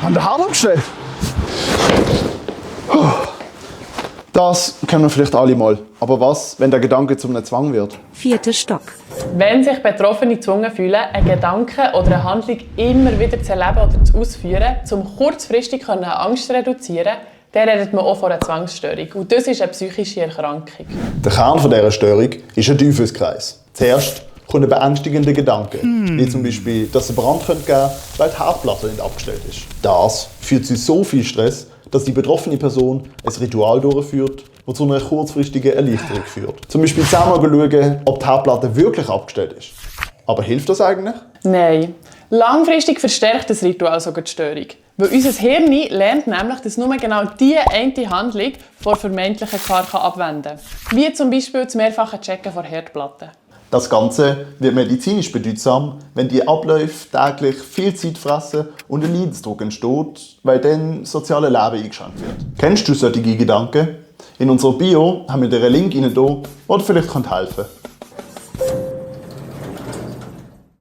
an der Herd abgestellt. Das kennen wir vielleicht alle mal. Aber was, wenn der Gedanke zu einem Zwang wird? 4. Stock. Wenn sich Betroffene gezwungen fühlen, einen Gedanken oder eine Handlung immer wieder zu erleben oder zu ausführen, um kurzfristig eine Angst zu reduzieren, dann redet man auch von einer Zwangsstörung. Und das ist eine psychische Erkrankung. Der Kern dieser Störung ist ein Teufelskreis. Zuerst kommt ein beängstigender Gedanke, wie zum Beispiel, dass es einen Brand geben könnte, weil die Herdplatte nicht abgestellt ist. Das führt zu so viel Stress, dass die betroffene Person ein Ritual durchführt, das zu einer kurzfristigen Erleichterung führt. Zum Beispiel zusammen schauen, ob die Herdplatte wirklich abgestellt ist. Aber hilft das eigentlich? Nein. Langfristig verstärkt das Ritual sogar die Störung. Weil unser Hirn lernt nämlich, dass nur genau diese eine Handlung vor vermeintlicher Gefahr abwenden kann. Wie zum Beispiel das mehrfache Checken von Herdplatten. Das Ganze wird medizinisch bedeutsam, wenn die Abläufe täglich viel Zeit fressen und ein Leidensdruck entsteht, weil dann das soziale Leben eingeschränkt wird. Kennst du solche Gedanken? In unserer Bio haben wir dir einen Link rein, der dir vielleicht helfen kann.